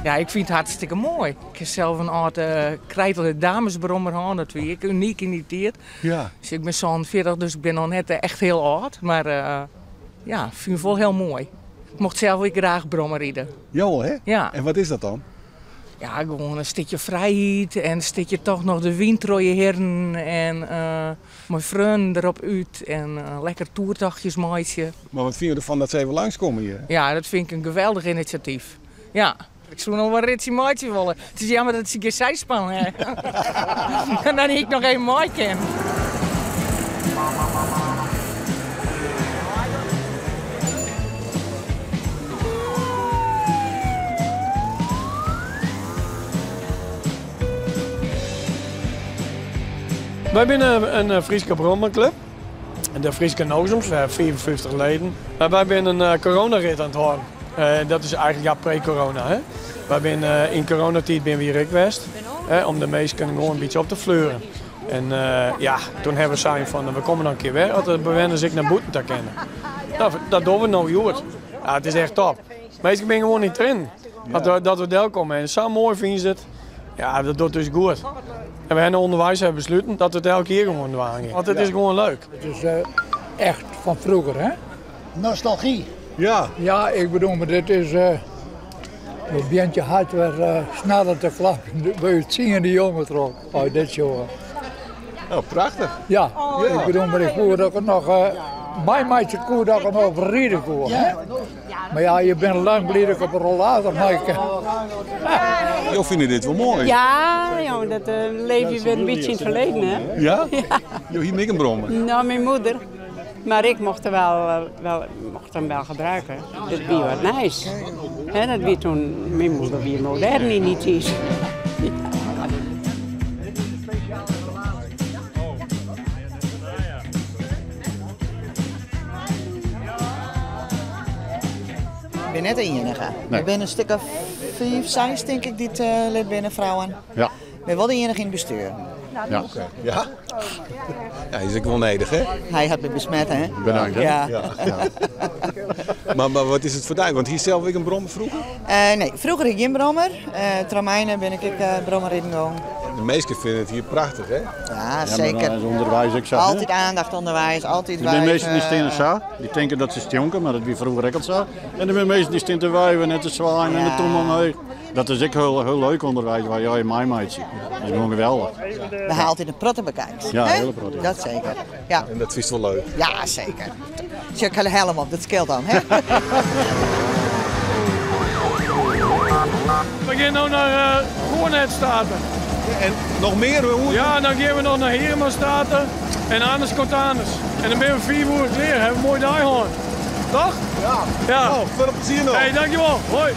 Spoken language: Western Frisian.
Ja, ik fyn it hartstikke moai. Ik ha sels in âlde Kreidler damesbrommer hân, dat wie ek unyk yn dy tiid. Ja. Dus ik bin 47, dus ik bin noch net echt hiel âld, mar ja, ik fyn it wol hiel moai. Ik mocht sels ek graach brommer ride. Jawol, hè? Ja. En wat is dat dan? Ja, gewoan in stikje frijheid en in stikje toch noch de wyn troch je hierren en mei freonen derop út en lekker toertochtjes meitsje. Mar wat fine jo derfan dat se even langskomme hjir? Ja, dat fyn ik in geweldich inisjatyf. Ja, ik soe noch wol in ritsje meitsje wolle. It is jammer dat se gjin syspan ha. Dan hie ik noch even mei kinnen. Wy binne in Fryske brommerklup, de Fryske Nozems, we hawwe 55 leden. Wy binne in coronarit oan it hâlden. Dat is eigentlik ja, pre-corona. Hè? Wy binne yn coronatiid binne we hjir ek west, hè, om de minsken gewoan in bytsje op te fleuren. En ja, toen hawwe we sein fan we komme noch in kear wer as de bewenners ek nei bûten ta kinne. No, dat dogge we no hjoed. Ja, it is echt top. Minsken binne gewoan yn tranen dat we delkomme en sa moai fine se it. Ja, dat docht ús goed. En we hawwe ûnderweis hawwe besluten dat we it elk jier gewoan dwaan gean. Want it is gewoan leuk. It is echt fan froeger, hè? Nostalgy. Ja. Ja, ik bedoel, mar dit is. Jo begjint je hart wer sneller te klapjen. By it tsien de jonge troch. Oh, dit sjoe. Oh, prachtich. Ja, ik bedoel, mar ik koe dat ik noch meimeitsje koe dat ik noch ride koe. Hè? Mar ja, je binne lang bliid dat ik op 'e rollator mei kin. Jo fine dit wol moai? Ja, jong, dat leef je wer in bytsje yn it ferleden, hè? Ja? Jo hiene ek in brommer? No, myn moeder. Mar ik mocht er wel, wel, mocht hem wel gebruiken. Dat wie wat nijs. Hè, dat wie toen, myn moeder wie modern yn dy tiid. Ik bin net de iennige. Der binne in stik of fiif, seis tink ik dy't lid binne, frouwen. Ja. Ik bin wol de iennige yn it bestjoer. Ja. Ja? Ja, is ek wol nedich, hè? Hy hat my besmet, hè? Bedankt, hè? Ja. Ja. Mar, mar wat is it foar dy? Want hie sels ek in brommer froeger? Nee, froeger hie ik gjin brommer. Troch myne bin ik ek brommerriden gong. De minsken fine it hjir prachtich, hè? Ja, seker. Ja, ûnderweis ek sa. Altyd aandacht ûnderweis, altyd Der binne minsken dy steane sa, dy tinke dat se stjonke, mar dat wie froeger ek al sa. En der binne minsken dy stean te wuiven en te swaaien en de tûm omheech. Dat is ek hiel, hiel leuk ûnderweis waar je meimeitsje. Dat is gewoan geweldich. We ha altyd in protte bekijks. Ja, hiele protte. Dat seker. Ja. En dat fynst wol leuk? Ja, seker. Sjoch, ik ha de helm op, dat skeelt dan, hè? We gean no nei Cornetstate. En noch mear? Ja, dan gean we noch nei Heremastate en Anus Schotanus. En dan binne we 5 oere klear. Hawwe we in moaie dei hân. Toch? Ja. Ja. No, folle plezier noch. Hey, dankjewol. Hoi.